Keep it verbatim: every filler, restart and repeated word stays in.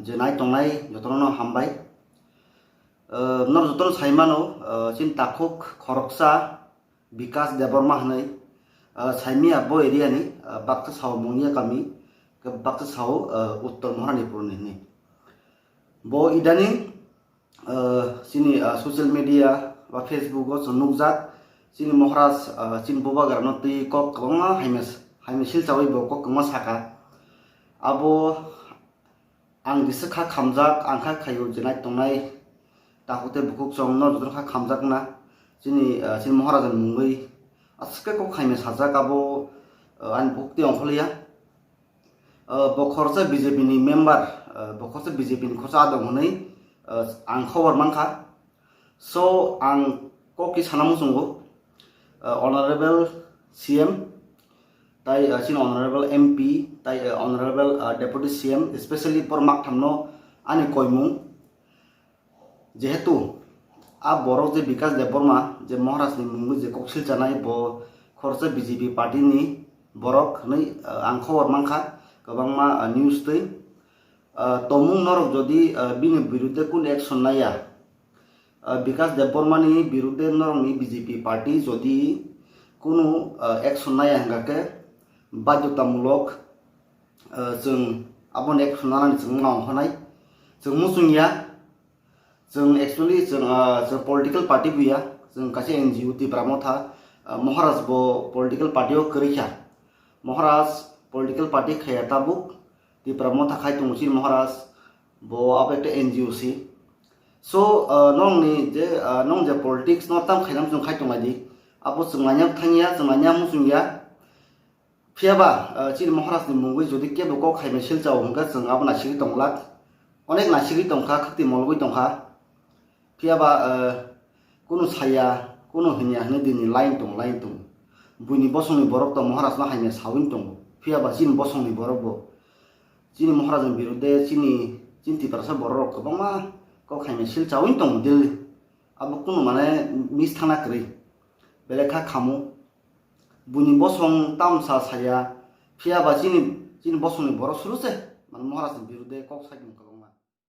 Je nai tongnai jotono hambai. Nor jotono saimano, chini takhuk khoroksa Bikas Debbarma hwnwi, saimia bo area ni, baksa sao Mungya kami, baksa sao Uttor Maharanipur ni hwnwi. Bo idaning chini social media ba Facebook o chwng nukjak, chini Maharaj, chini bubagrano twi kok kwbangma haimia haimia silchawi bo kok kwbangma saka. Abo ang jesa kha khamjak, ang kha khaio je nai tongnai takhuk tei bukhuk chwng no jotono kha khamjak na chini chini Maharaj ni mungwi aswk khe kok haimia sajak. Abo ani bukhuk tei ongkhorliya. Bo khoroksa B J P ni member, bo khoroksa B J P ni khoroksa adong hwnwi ang khobor mankha. So ang kok ki sana muchungo, honorable C M tai chini honorable M P tai honorable deputy C M, especially por makthamno ani koimung. Jehetu a borok je Bikas Debbarma je Maharaj ni mungwi je kok silchanai, bo khoroksa B J P party ni borok hwnwi ang khobor mankha kwbangma news twi. Tomung norok jodi bini birudde kun action naiya, Bikas Debbarma ni birudde norokni B J P party jodi kunu action naiya hwnkha khe badhyotamulok chwng aboni action nanani chwng wngna ongkhornai. Chwng muchungya, chwng actually chwng chwng political party buya, chwng kaisa N G O Tipra Motha. Maharaj bo political party o kwrwi kha. Maharaj political party khaya tabuk, Tipra Motha khai tongo chini Maharaj, bo abo ekta N G O si. So nongni je nong je politics no tam khainam chwng khai tonglai di, abo chwng nanya thangya, chwng nanya muchungya. Phiya ba chini Maharaj ni mungwi jodi kebo kok khaimai silchao hwnkhe chwng abo naisingwi tonglak. Onek naisingwi tongkha, khakti mologwi tongkha. Phiya ba kunu saya, kunu hinya hwnwi dini line tong, line tong. Buini bosongni borok to Maharaj no haimya sawi tongo. Phiya ba chini bosongni borok bo chini Maharaj ni birudde chini, chini Tiprasa borok rok kwbangma kok khaimai silchawi tongo daily. Abo kunu mane miss thangna kwrwi. Belai kha khamu. Buini bosong tamsa saya, phiya ba chini, chini bosongni borok suru se, mane Maharaj ni birudde kok sai tong kha.